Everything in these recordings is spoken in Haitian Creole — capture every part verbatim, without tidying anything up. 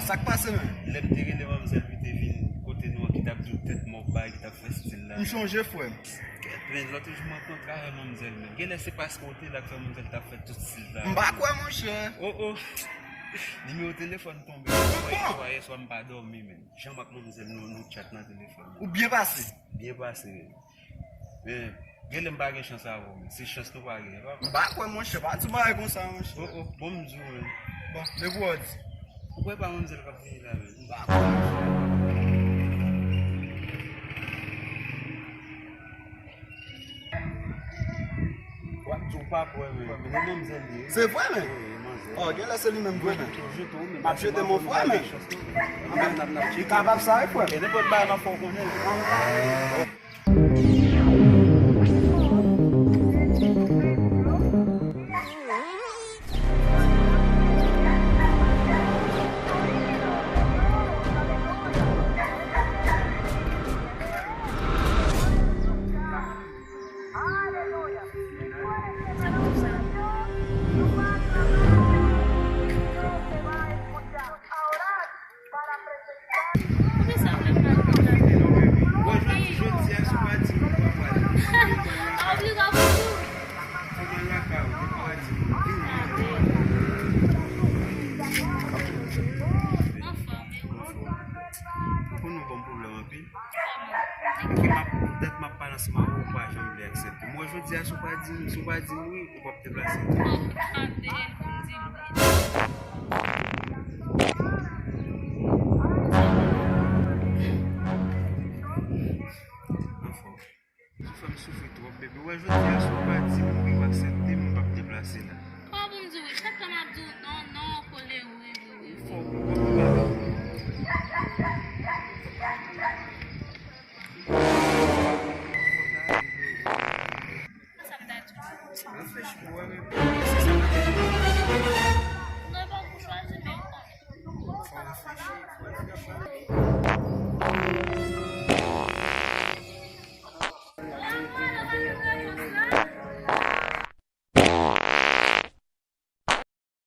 Sa k pase, men? Lè m te rele manmzèl pou te vin kote nou an, ki t ap di w tèt mò bay, ki t ap fè stil la. M chonje, frè m. Kèt, men, lòt jou m rankontre avè manmzèl, men. Genlè se paske w te la k fè manmzèl t ap fè tout stil la. M pa kwè, monchè. Oh, oh. Nimewo telefòn tonbe. Bon. Yèswa, yèswa m pa dòmi, men. Jan m ak manmzèl nou, nou tchat nan telefòn. Ou byen pase? Byen pase, men. Men, genlè m pa gen chans avè w, men. Se chans nou pa gen, papa. M pa kwè, monchè, pa di bagay konsa, monchè. Oh, oh, bon, m di w, men. Bon, depi w di. Ou kwè pa manmzèl k ap vini la, men? M pa kwè, monchè. W ap di w pa kwè, men. Men e manmzèl li ye. Se vre, men? Wi, e manzè. Oh, genlè se li menm vre, men. M ap jete mon frè, men. Li kapab sa, wi, frè. E nenpòt bagay m ap fè w konnen. Mwen jodi, jodi a, si w pa di m, ou pa pral. Kòman lakay ou, depi w pa di m, vini. Ou konn nou ban m pwoblèm anpil. Epi m ap, poutèt m ap pale ansanm avè w, ou pa janm vle aksepte. Mwen jodi a, si w pa di m, si w pa di m wi, ou p ap deplase. Anfòm. Ou fè m soufri twòp, bebe. Ou wè jodi a, si w pa di m wi, w aksepte m, m p ap deplase la. Kòman pou m di w wi? Chak tan m ap di w non, non, w kole wi, wi, wi. Fò w konprann m pa. Sa m ta di w. Reflechi pou wè, men se sa m te di w. Non, e pa pou chwazi, men w konnen. Fò w reflechi, fò w reflechi.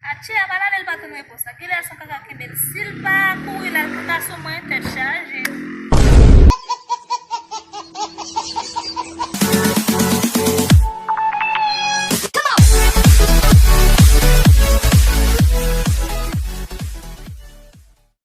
Atchè, a pa lale l pa tann repons la. Genlè se yon kaka kenbe l. Si l pa kouri